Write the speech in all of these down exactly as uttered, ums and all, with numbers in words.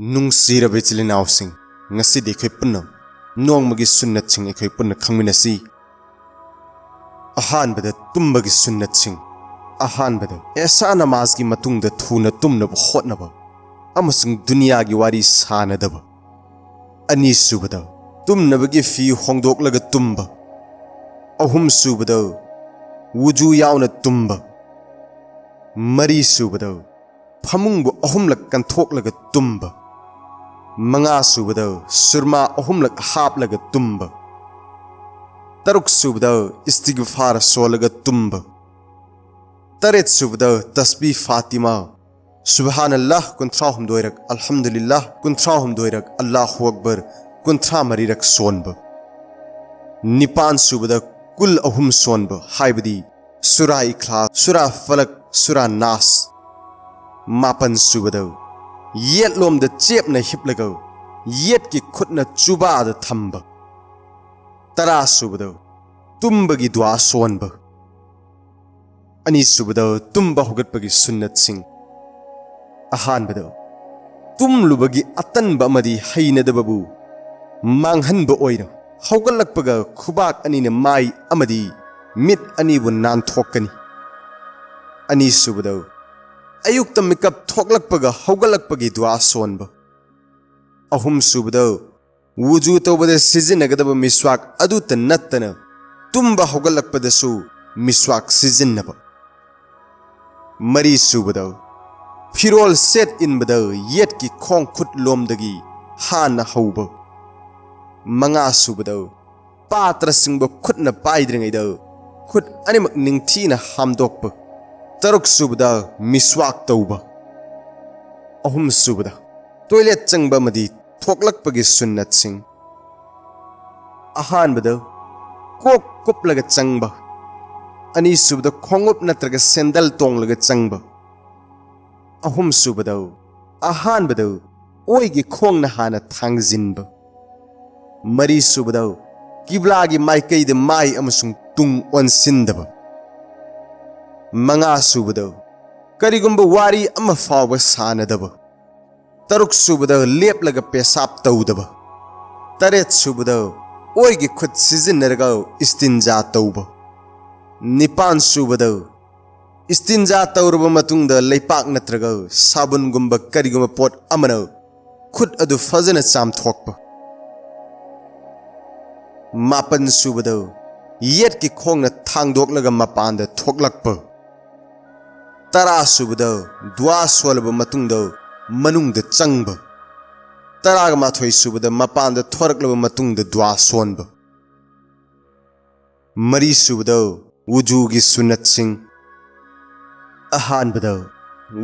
ꯅꯨꯡꯁꯤꯔꯕ ꯏꯆꯤꯜ ꯏꯅꯥꯎꯁꯤꯡ, ꯉꯁꯤꯗꯤ ꯑꯩꯈꯣꯏ ꯄꯨꯟꯅ ꯅꯣꯡꯃꯒꯤ ꯁꯨꯟꯅꯠꯁꯤꯡ ꯑꯩꯈꯣꯏ ꯄꯨꯟꯅ ꯈꯪꯃꯤꯟꯅꯁꯤ꯫ ꯑꯍꯥꯟꯕꯗ, ꯇꯨꯝꯕꯒꯤ ꯁꯨꯟꯅꯠꯁꯤꯡ꯫ ꯑꯍꯥꯟꯕꯗ, ꯑꯦꯁꯥ ꯅꯃꯥꯖꯒꯤ ꯃꯇꯨꯡꯗ ꯊꯨꯅ ꯇꯨꯝꯅꯕ ꯍꯣꯠꯅꯕ ꯑꯃꯁꯨꯡ ꯗꯨꯅꯤꯌꯥꯒꯤ ꯋꯥꯔꯤ ꯁꯥꯅꯗꯕ꯫ ꯑꯅꯤꯁꯨꯕꯗ, ꯇꯨꯝꯅꯕꯒꯤ ꯐꯤ ꯍꯣꯡꯗꯣꯛꯂꯒ ꯇꯨꯝꯕ꯫ ꯑꯍꯨꯝꯁꯨꯕꯗ, ꯋꯨꯖꯨ ꯌꯥꯎꯅ ꯇꯨꯝꯕ꯫ ꯃꯔꯤꯁꯨꯕꯗ, ꯐꯃꯨꯡꯕꯨ ꯑꯍꯨꯝꯂꯛ ꯀꯟꯊꯣꯛꯂꯒ ꯇꯨꯝꯕ꯫ ꯃꯉꯥꯁꯨꯕꯗ, ꯁꯨꯔꯃꯥ ꯑꯍꯨꯝꯂꯛ ꯍꯥꯞꯂꯒ ꯇꯨꯝꯕ꯫ ꯇꯔꯨꯛꯁꯨꯕꯗ, ꯏꯁꯇꯤꯒꯐꯥꯔ ꯁꯣꯜꯂꯒ ꯇꯨꯝꯕ꯫ ꯇꯔꯦꯠꯁꯨꯕꯗ, ꯇꯁꯕꯤ ꯐꯥꯇꯤꯃꯥ, ꯁꯨꯕꯍꯥꯅꯜꯂꯥꯍ ꯀꯨꯟꯊ꯭ꯔꯥ ꯍꯨꯝꯗꯣꯏꯔꯛ, ꯑꯜꯍꯝꯗꯨꯂꯤꯜꯂꯥꯍ ꯀꯨꯟꯊ꯭ꯔꯥ ꯍꯨꯝꯗꯣꯏꯔꯛ, ꯑꯜꯂꯥꯍꯨ ꯑꯛꯕꯔ ꯀꯨꯟꯊ꯭ꯔꯥ ꯃꯔꯤꯔꯛ ꯁꯣꯟꯕ꯫ ꯅꯤꯄꯥꯟꯁꯨꯕꯗ, ꯀꯨꯜ ꯑꯍꯨꯝ ꯁꯣꯟꯕ, ꯍꯥꯏꯕꯗꯤ ꯁꯨꯔꯥ ꯏꯈ꯭ꯂꯥꯁ, ꯁꯨꯔꯥ ꯐꯂꯛ, ꯁꯨꯔꯥ ꯅꯥꯁ꯫ ꯃꯥꯄꯟꯁꯨꯕꯗ, ꯌꯦꯠꯂꯣꯝꯗ ꯆꯦꯞꯅ ꯍꯤꯞꯂꯒ ꯌꯦꯠꯀꯤ ꯈꯨꯠꯅ ꯆꯨꯕꯥꯗ ꯊꯝꯕ꯫ ꯇꯔꯥꯁꯨꯕꯗ, ꯇꯨꯝꯕꯒꯤ ꯗꯨꯋꯥ ꯁꯣꯟꯕ꯫ ꯑꯅꯤꯁꯨꯕꯗ, ꯇꯨꯝꯕ ꯍꯧꯒꯠꯄꯒꯤ ꯁꯨꯟꯅꯠꯁꯤꯡ꯫ ꯑꯍꯥꯟꯕꯗ, ꯇꯨꯝꯂꯨꯕꯒꯤ ꯑꯇꯟꯕ ꯑꯃꯗꯤ ꯍꯩꯅꯗꯕꯕꯨ ꯃꯥꯡꯍꯟꯕ ꯑꯣꯏꯅ ꯍꯧꯒꯠꯂꯛꯄꯒ ꯈꯨꯕꯥꯛ ꯑꯅꯤꯅ ꯃꯥꯏ ꯑꯃꯗꯤ ꯃꯤꯠ ꯑꯅꯤꯕꯨ ꯅꯥꯟꯊꯣꯛꯀꯅꯤ꯫ ꯑꯅꯤꯁꯨꯕꯗ, ꯑꯌꯨꯛꯇ ꯃꯤꯀꯞ ꯊꯣꯛꯂꯛꯄꯒ ꯍꯧꯒꯠꯂꯛꯄꯒꯤ ꯗꯨꯋꯥ ꯁꯣꯟꯕ꯫ ꯑꯍꯨꯝꯁꯨꯕꯗ, ꯋꯨꯖꯨ ꯇꯧꯕꯗ ꯁꯤꯖꯤꯟꯅꯒꯗꯕ ꯃꯤꯁ꯭ꯋꯥꯛ ꯑꯗꯨꯇ ꯅꯠꯇꯅ ꯇꯨꯝꯕ ꯍꯧꯒꯠꯂꯛꯄꯗꯁꯨ ꯃꯤꯁ꯭ꯋꯥꯛ ꯁꯤꯖꯤꯟꯅꯕ꯫ ꯃꯔꯤꯁꯨꯕꯗ, ꯐꯤꯔꯣꯜ ꯁꯦꯠ ꯏꯟꯕꯗ ꯌꯦꯠꯀꯤ ꯈꯣꯡ ꯈꯨꯠ ꯂꯣꯝꯗꯒꯤ ꯍꯥꯟꯅ ꯍꯧꯕ꯫ ꯃꯉꯥꯁꯨꯕꯗ, ꯄꯥꯇ꯭ꯔ ꯆꯤꯡꯕ ꯈꯨꯠꯅ ꯄꯥꯏꯗ꯭ꯔꯤꯉꯩꯗ ꯈꯨꯠ ꯑꯅꯤꯃꯛ ꯅꯤꯡꯊꯤꯅ ꯍꯥꯝꯗꯣꯛꯄ꯫ ꯇꯔꯨꯛꯁꯨꯕꯗ, ꯃꯤꯁ꯭ꯋꯥꯛ ꯇꯧꯕ꯫ ꯑꯍꯨꯝꯁꯨꯕꯗ, ꯇꯣꯏꯂꯦꯠ ꯆꯪꯕ ꯑꯃꯗꯤ ꯊꯣꯛꯂꯛꯄꯒꯤ ꯁꯨꯟꯅꯠꯁꯤꯡ꯫ ꯑꯍꯥꯟꯕꯗ, ꯀꯣꯛ ꯀꯨꯞꯂꯒ ꯆꯪꯕ꯫ ꯑꯅꯤꯁꯨꯕꯗ, ꯈꯣꯡꯎꯞ ꯅꯠꯇ꯭ꯔꯒ ꯁꯦꯟꯗꯜ ꯇꯣꯡꯂꯒ ꯆꯪꯕ꯫ ꯑꯍꯨꯝꯁꯨꯕꯗ, ꯑꯍꯥꯟꯕꯗ ꯑꯣꯏꯒꯤ ꯈꯣꯡꯅ ꯍꯥꯟꯅ ꯊꯥꯡꯖꯤꯟꯕ꯫ ꯃꯔꯤꯁꯨꯕꯗ, ꯀꯤꯕ꯭ꯂꯥꯒꯤ ꯃꯥꯏꯀꯩꯗ ꯃꯥꯏ ꯑꯃꯁꯨꯡ ꯇꯨꯡ ꯑꯣꯟꯁꯤꯟꯗꯕ꯫ ꯃꯉꯥꯁꯨꯕꯗ, ꯀꯔꯤꯒꯨꯝꯕ ꯋꯥꯔꯤ ꯑꯃ ꯐꯥꯎꯕ ꯁꯥꯅꯗꯕ꯫ ꯇꯔꯨꯛ ꯁꯨꯕꯗ ꯂꯦꯞꯂꯒ ꯄꯦꯁꯥꯞ ꯇꯧꯗꯕ꯫ ꯇꯔꯦꯠ ꯁꯨꯕꯗ ꯑꯣꯏꯒꯤ ꯈꯨꯠ ꯁꯤꯖꯤꯟꯅꯔꯒ ꯏꯁꯇꯤꯟꯖꯥ ꯇꯧꯕ꯫ ꯅꯤꯄꯥꯟ ꯁꯨꯕꯗ ꯏꯁꯇꯤꯟꯖꯥ ꯇꯧꯔꯕ ꯃꯇꯨꯡꯗ ꯂꯩꯄꯥꯛ ꯅꯠꯇ꯭ꯔꯒ ꯁꯥꯕꯨꯟꯒꯨꯝꯕ ꯀꯔꯤꯒꯨꯝꯕ ꯄꯣꯠ ꯑꯃꯅ ꯈꯨꯠ ꯑꯗꯨ ꯐꯖꯅ ꯆꯥꯝꯊꯣꯛꯄ꯫ ꯃꯥꯄꯟ ꯁꯨꯕꯗ ꯌꯦꯠꯀꯤ ꯈꯣꯡꯅ ꯊꯥꯡꯗꯣꯛꯂꯒ ꯃꯄꯥꯟꯗ ꯊꯣꯛꯂꯛꯄ꯫ ꯇꯔꯥ ꯁꯨꯕꯗ ꯗ꯭ꯋꯥ ꯁꯣꯜꯂꯕ ꯃꯇꯨꯡꯗ ꯃꯅꯨꯡꯗ ꯆꯪꯕ꯫ ꯇꯔꯥꯒ ꯃꯥꯊꯣꯏ ꯁꯨꯕꯗ ꯃꯄꯥꯟꯗ ꯊꯣꯔꯛꯂꯕ ꯃꯇꯨꯡꯗ ꯗ꯭ꯋꯥ ꯁꯣꯟꯕ꯫ ꯃꯔꯤ ꯁꯨꯕꯗ ꯋꯨꯖꯨꯒꯤ ꯁꯨꯟꯅꯠꯁꯤꯡ꯫ ꯑꯍꯥꯟꯕꯗ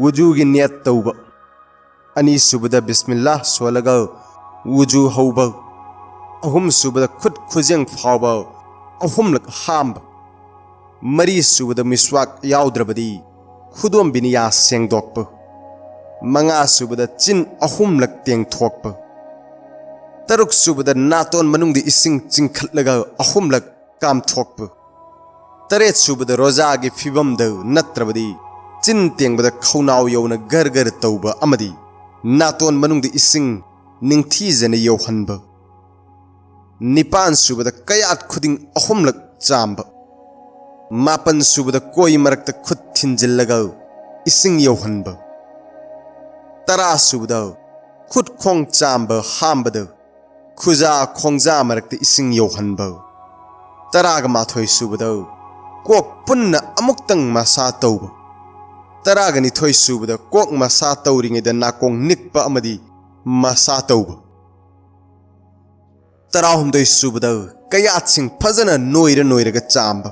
ꯋꯨꯖꯨꯒꯤ ꯅꯤꯌꯠ ꯇꯧꯕ꯫ ꯑꯅꯤ ꯁꯨꯕꯗ ꯕꯤꯁꯃꯤꯜꯂꯥꯍ ꯁꯣꯜꯂꯒ ꯋꯨꯖꯨ ꯍꯧꯕ꯫ ꯑꯍꯨꯝ ꯁꯨꯕꯗ ꯈꯨꯠ ꯈꯨꯖꯦꯡ ꯐꯥꯎꯕ ꯑꯍꯨꯝꯂꯛ ꯍꯥꯝꯕ꯫ ꯃꯔꯤ ꯁꯨꯕꯗ ꯃꯤꯁꯋꯥꯛ ꯌꯥꯎꯗ꯭ꯔꯕꯗꯤ ꯈꯨꯗꯣꯝꯕꯤꯅ ꯌꯥ ꯁꯦꯡꯗꯣꯛꯄ꯫ ꯃꯉꯥ ꯁꯨꯕꯗ ꯆꯤꯟ ꯑꯍꯨꯝꯂꯛ ꯇꯦꯡꯊꯣꯛꯄ꯫ ꯇꯔꯨꯛ ꯁꯨꯕꯗ ꯅꯥꯇꯣꯟ ꯃꯅꯨꯡꯗ ꯏꯁꯤꯡ ꯆꯤꯡꯈꯠꯂꯒ ꯑꯍꯨꯝꯂꯛ ꯀꯥꯝꯊꯣꯛꯄ꯫ ꯇꯔꯦꯠ ꯁꯨꯕꯗ ꯔꯣꯖꯥꯒꯤ ꯐꯤꯕꯝꯗ ꯅꯠꯇ꯭ꯔꯕꯗꯤ ꯆꯤꯟ ꯇꯦꯡꯕꯗ ꯈꯧꯅꯥꯎ ꯌꯧꯅ ꯒꯔ ꯒꯔ ꯇꯧꯕ ꯑꯃꯗꯤ ꯅꯥꯇꯣꯟ ꯃꯅꯨꯡꯗ ꯏꯁꯤꯡ ꯅꯤꯡꯊꯤꯖꯅ ꯌꯧꯍꯟꯕ꯫ ꯅꯤꯄꯥꯟ ꯁꯨꯕꯗ ꯀꯌꯥꯠ ꯈꯨꯗꯤꯡ ꯑꯍꯨꯝꯂꯛ ꯆꯥꯝꯕ꯫ ꯃꯥꯄꯟ ꯁꯨꯕꯗ ꯀꯣꯏ ꯃꯔꯛꯇ ꯈꯨꯠ ꯊꯤꯟꯖꯤꯜꯂꯒ ꯏꯁꯤꯡ ꯌꯧꯍꯟꯕ꯫ ꯇꯔꯥ ꯁꯨꯕꯗ ꯈꯨꯠ ꯈꯣꯡ ꯆꯥꯝꯕ ꯍꯥꯝꯕꯗ ꯈꯨꯖꯥ ꯈꯣꯡꯖꯥ ꯃꯔꯛꯇ ꯏꯁꯤꯡ ꯌꯧꯍꯟꯕ꯫ ꯇꯔꯥꯒ ꯃꯥꯊꯣꯏ ꯁꯨꯕꯗ ꯀꯣꯛ ꯄꯨꯟꯅ ꯑꯃꯨꯛꯇꯪ ꯃꯁꯥ ꯇꯧꯕ꯫ ꯇꯔꯥꯒ ꯅꯤꯊꯣꯏ ꯁꯨꯕꯗ ꯀꯣꯛ ꯃꯁꯥ ꯇꯧꯔꯤꯉꯩꯗ ꯅꯥꯀꯣꯡ ꯅꯤꯛꯄ ꯑꯃꯗꯤ ꯃꯁꯥ ꯇꯧꯕ꯫ ꯇꯔꯥꯍꯨꯝꯗꯣꯏ ꯁꯨꯕꯗ ꯀꯌꯥꯠꯁꯤꯡ ꯐꯖꯅ ꯅꯣꯏꯔ ꯅꯣꯏꯔꯒ ꯆꯥꯝꯕ꯫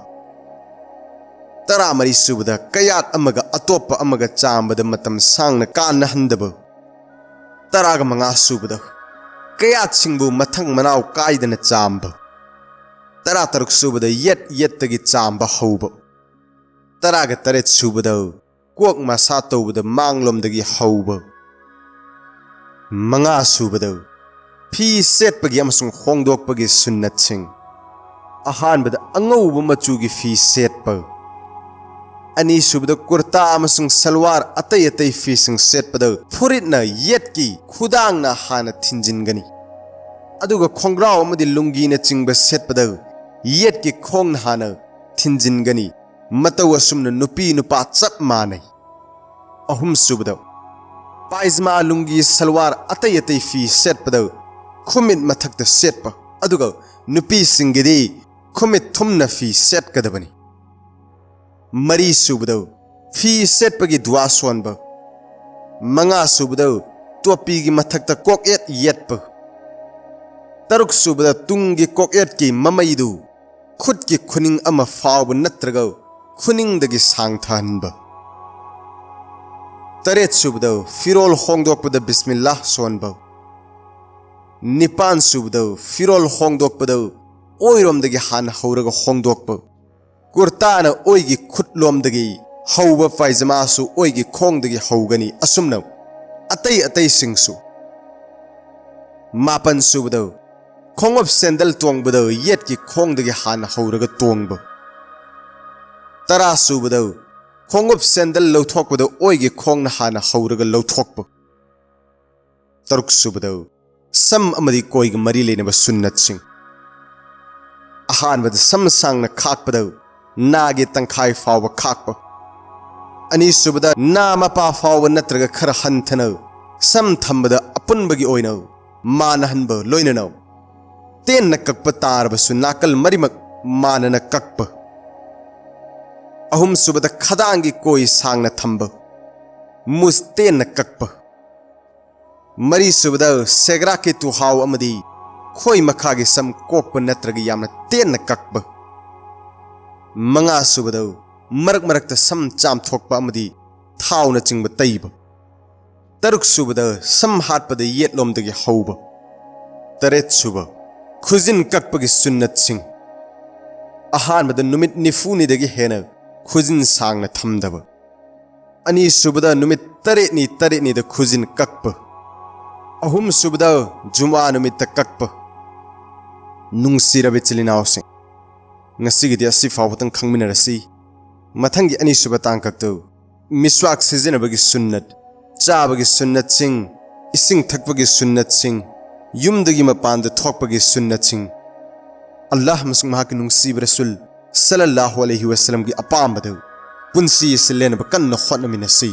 ꯇꯔꯥꯃꯔꯤ ꯁꯨꯕꯗ ꯀꯌꯥꯠ ꯑꯃꯒ ꯑꯇꯣꯞꯄ ꯑꯃꯒ ꯆꯥꯝꯕꯗ ꯃꯇꯝ ꯁꯥꯡꯅ ꯀꯥꯟꯅꯍꯟꯗꯕ꯫ ꯇꯔꯥꯒ ꯃꯉꯥ ꯁꯨꯕꯗ ꯀꯌꯥꯠꯁꯤꯡꯕꯨ ꯃꯊꯪ ꯃꯅꯥꯎ ꯀꯥꯏꯗꯅ ꯆꯥꯝꯕ꯫ ꯇꯔꯥ ꯇꯔꯨꯛ ꯁꯨꯕꯗ ꯌꯦꯠ ꯌꯦꯠꯇꯒꯤ ꯆꯥꯝꯕ ꯍꯧꯕ꯫ ꯇꯔꯥꯒ ꯇꯔꯦꯠ ꯁꯨꯕꯗ ꯀꯣꯛ ꯃꯁꯥ ꯇꯧꯕꯗ ꯃꯥꯡꯂꯣꯝꯗꯒꯤ ꯍꯧꯕ꯫ ꯃꯉꯥ ꯁꯨꯕꯗ ꯐꯤ ꯁꯦꯠꯄꯒꯤ ꯑꯃꯁꯨꯡ ꯍꯣꯡꯗꯣꯛꯄꯒꯤ ꯁꯨꯟꯅꯠꯁꯤꯡ꯫ ꯑꯍꯥꯟꯕꯗ ꯑꯉꯧꯕ ꯃꯆꯨꯒꯤ ꯐꯤ ꯁꯦꯠꯄ꯫ ꯑꯅꯤꯁꯨꯕꯗ, ꯀꯨꯔꯇꯥ ꯑꯃꯁꯨꯡ ꯁꯜꯋꯥꯔ ꯑꯇꯩ ꯑꯇꯩ ꯐꯤꯁꯤꯡ ꯁꯦꯠꯄꯗ ꯐꯨꯔꯤꯠꯅ ꯌꯦꯠꯀꯤ ꯈꯨꯗꯥꯡꯅ ꯍꯥꯟꯅ ꯊꯤꯟꯖꯤꯟꯒꯅꯤ, ꯑꯗꯨꯒ ꯈꯣꯡꯒ꯭ꯔꯥꯎ ꯑꯃꯗꯤ ꯂꯨꯡꯒꯤꯅꯆꯤꯡꯕ ꯁꯦꯠꯄꯗ ꯌꯦꯠꯀꯤ ꯈꯣꯡꯅ ꯍꯥꯟꯅ ꯊꯤꯟꯖꯤꯟꯒꯅꯤ꯫ ꯃꯇꯧ ꯑꯁꯨꯝꯅ ꯅꯨꯄꯤ ꯅꯨꯄꯥ ꯆꯞ ꯃꯥꯟꯅꯩ꯫ ꯑꯍꯨꯝꯁꯨꯕꯗ, ꯄꯥꯏꯖꯃꯥ, ꯂꯨꯡꯒꯤ, ꯁꯜꯋꯥꯔ ꯑꯇꯩ ꯑꯇꯩ ꯐꯤ ꯁꯦꯠꯄꯗ ꯈꯨꯃꯤꯠ ꯃꯊꯛꯇ ꯁꯦꯠꯄ, ꯑꯗꯨꯒ ꯅꯨꯄꯤꯁꯤꯡꯒꯤꯗꯤ ꯈꯨꯃꯤꯠ ꯊꯨꯝꯅ ꯐꯤ ꯁꯦꯠꯀꯗꯕꯅꯤ꯫ ꯃꯔꯤꯁꯨꯕꯗ, ꯐꯤ ꯁꯦꯠꯄꯒꯤ ꯗꯨꯋꯥ ꯁꯣꯟꯕ꯫ ꯃꯉꯥꯁꯨꯕꯗ, ꯇꯣꯄꯤꯒꯤ ꯃꯊꯛꯇ ꯀꯣꯛꯌꯦꯠ ꯌꯦꯠꯄ꯫ ꯇꯔꯨꯛꯁꯨꯕꯗ, ꯇꯨꯡꯒꯤ ꯀꯣꯛꯌꯦꯠꯀꯤ ꯃꯃꯩꯗꯨ ꯈꯨꯠꯀꯤ ꯈꯨꯅꯤꯡ ꯑꯃ ꯐꯥꯎꯕ ꯅꯠꯇ꯭ꯔꯒ ꯈꯨꯅꯤꯡꯗꯒꯤ ꯁꯥꯡꯊꯍꯟꯕ꯫ ꯇꯔꯦꯠꯁꯨꯕꯗ, ꯐꯤꯔꯣꯜ ꯍꯣꯡꯗꯣꯛꯄꯗ ꯕꯤꯁꯃꯤꯜꯂꯥꯍ ꯁꯣꯟꯕ꯫ ꯅꯤꯄꯥꯟꯁꯨꯕꯗ, ꯐꯤꯔꯣꯜ ꯍꯣꯡꯗꯣꯛꯄꯗ ꯑꯣꯏꯔꯣꯝꯗꯒꯤ ꯍꯥꯟꯅ ꯍꯧꯔꯒ ꯍꯣꯡꯗꯣꯛꯄ꯫ ꯀꯨꯔꯇꯥꯅ ꯑꯣꯏꯒꯤ ꯈꯨꯠꯂꯣꯝꯗꯒꯤ ꯍꯧꯕ, ꯄꯥꯏꯖꯃꯥꯁꯨ ꯑꯣꯏꯒꯤ ꯈꯣꯡꯗꯒꯤ ꯍꯧꯒꯅꯤ꯫ ꯑꯁꯨꯝꯅ ꯑꯇꯩ ꯑꯇꯩꯁꯤꯡꯁꯨ꯫ ꯃꯥꯄꯟꯁꯨꯕꯗ, ꯈꯣꯡꯎꯞ ꯁꯦꯟꯗꯜ ꯇꯣꯡꯕꯗ ꯌꯦꯠꯀꯤ ꯈꯣꯡꯗꯒꯤ ꯍꯥꯟꯅ ꯍꯧꯔꯒ ꯇꯣꯡꯕ꯫ ꯇꯔꯥꯁꯨꯕꯗ, ꯈꯣꯡꯎꯞ ꯁꯦꯟꯗꯜ ꯂꯧꯊꯣꯛꯄꯗ ꯑꯣꯏꯒꯤ ꯈꯣꯡꯅ ꯍꯥꯟꯅ ꯍꯧꯔꯒ ꯂꯧꯊꯣꯛꯄ꯫ ꯇꯔꯨꯛꯁꯨꯕꯗ, ꯁꯝ ꯑꯃꯗꯤ ꯀꯣꯏꯒ ꯃꯔꯤ ꯂꯩꯅꯕ ꯁꯨꯟꯅꯠꯁꯤꯡ꯫ ꯑꯍꯥꯟꯕꯗ, ꯁꯝ ꯁꯥꯡꯅ ꯈꯥꯛꯄꯗ ꯅꯥꯒꯤ ꯇꯪꯈꯥꯏ ꯐꯥꯎꯕ ꯈꯥꯛꯄ꯫ ꯑꯅꯤꯁꯨꯕꯗ, ꯅꯥ ꯃꯄꯥ ꯐꯥꯎꯕ ꯅꯠꯇ꯭ꯔꯒ ꯈꯔ ꯍꯟꯊꯅ ꯁꯝ ꯊꯝꯕꯗ ꯑꯄꯨꯟꯕꯒꯤ ꯑꯣꯏꯅ ꯃꯥꯟꯅꯍꯟꯕ, ꯂꯣꯏꯅꯅ ꯇꯦꯟꯅ ꯀꯛꯄ ꯇꯥꯔꯕꯁꯨ ꯅꯥꯀꯜ ꯃꯔꯤꯃꯛ ꯃꯥꯟꯅꯅ ꯀꯛꯄ꯫ ꯑꯍꯨꯝꯁꯨꯕꯗ, ꯈꯗꯥꯡꯒꯤ ꯀꯣꯏ ꯁꯥꯡꯅ ꯊꯝꯕ, ꯃꯨꯁ ꯇꯦꯟꯅ ꯀꯛꯄ꯫ ꯃꯔꯤꯁꯨꯕꯗ, ꯁꯦꯒ꯭ꯔꯥꯛꯀꯤ ꯇꯨꯍꯥꯎ ꯑꯃꯗꯤ ꯈꯣꯏ ꯃꯈꯥꯒꯤ ꯁꯝ ꯀꯣꯛꯄ ꯅꯠꯇ꯭ꯔꯒ ꯌꯥꯝꯅ ꯇꯦꯟꯅ ꯀꯛꯄ꯫ ꯃꯉꯥꯁꯨꯕꯗ, ꯃꯔꯛ ꯃꯔꯛꯇ ꯁꯝ ꯆꯥꯝꯊꯣꯛꯄ ꯑꯃꯗꯤ ꯊꯥꯎꯅꯆꯤꯡꯕ ꯇꯩꯕ꯫ ꯇꯔꯨꯛꯁꯨꯕꯗ, ꯁꯝ ꯍꯥꯠꯄꯗ ꯌꯦꯠꯂꯣꯝꯗꯒꯤ ꯍꯧꯕ꯫ ꯇꯔꯦꯠꯁꯨꯕ, ꯈꯨꯖꯤꯟ ꯀꯛꯄꯒꯤ ꯁꯨꯟꯅꯠꯁꯤꯡ꯫ ꯑꯍꯥꯟꯕꯗ, ꯅꯨꯃꯤꯠ ꯅꯤꯐꯨꯅꯤꯗꯒꯤ ꯍꯦꯟꯅ ꯈꯨꯖꯤꯟ ꯁꯥꯡꯅ ꯊꯝꯗꯕ꯫ ꯑꯅꯤꯁꯨꯕꯗ, ꯅꯨꯃꯤꯠ ꯇꯔꯦꯠꯅꯤ ꯇꯔꯦꯠꯅꯤꯗ ꯈꯨꯖꯤꯟ ꯀꯛꯄ꯫ ꯑꯍꯨꯝꯁꯨꯕꯗ, ꯖꯨꯃꯥ ꯅꯨꯃꯤꯠꯇ ꯀꯛꯄ꯫ ꯅꯨꯡꯁꯤꯔꯕ ꯏꯆꯤꯜ ꯏꯅꯥꯎꯁꯤꯡ, ꯉꯁꯤꯒꯤꯗꯤ ꯑꯁꯤ ꯐꯥꯎꯕꯇꯪ ꯈꯪꯃꯤꯟꯅꯔꯁꯤ꯫ ꯃꯊꯪꯒꯤ ꯑꯅꯤꯁꯨꯕ ꯇꯥꯡꯀꯛꯇꯨ ꯃꯤꯁ꯭ꯋꯥꯛ ꯁꯤꯖꯤꯟꯅꯕꯒꯤ ꯁꯨꯟꯅꯠ, ꯆꯥꯕꯒꯤ ꯁꯨꯟꯅꯠꯁꯤꯡ, ꯏꯁꯤꯡ ꯊꯛꯄꯒꯤ ꯁꯨꯟꯅꯠꯁꯤꯡ, ꯌꯨꯝꯗꯒꯤ ꯃꯄꯥꯟꯗ ꯊꯣꯛꯄꯒꯤ ꯁꯨꯟꯅꯠꯁꯤꯡ꯫ ꯑꯜꯂꯥꯍ ꯑꯃꯁꯨꯡ ꯃꯍꯥꯛꯀꯤ ꯅꯨꯡꯁꯤꯕ ꯔꯁꯨꯜ ꯁꯜꯂꯜꯂꯥꯍꯨ ꯑꯂꯩꯍꯤ ꯋꯁꯜꯂꯝꯒꯤ ꯑꯄꯥꯝꯕꯗꯨ ꯄꯨꯟꯁꯤ ꯑꯁꯤ ꯂꯦꯟꯅꯕ ꯀꯟꯅ ꯍꯣꯠꯅꯃꯤꯟꯅꯁꯤ꯫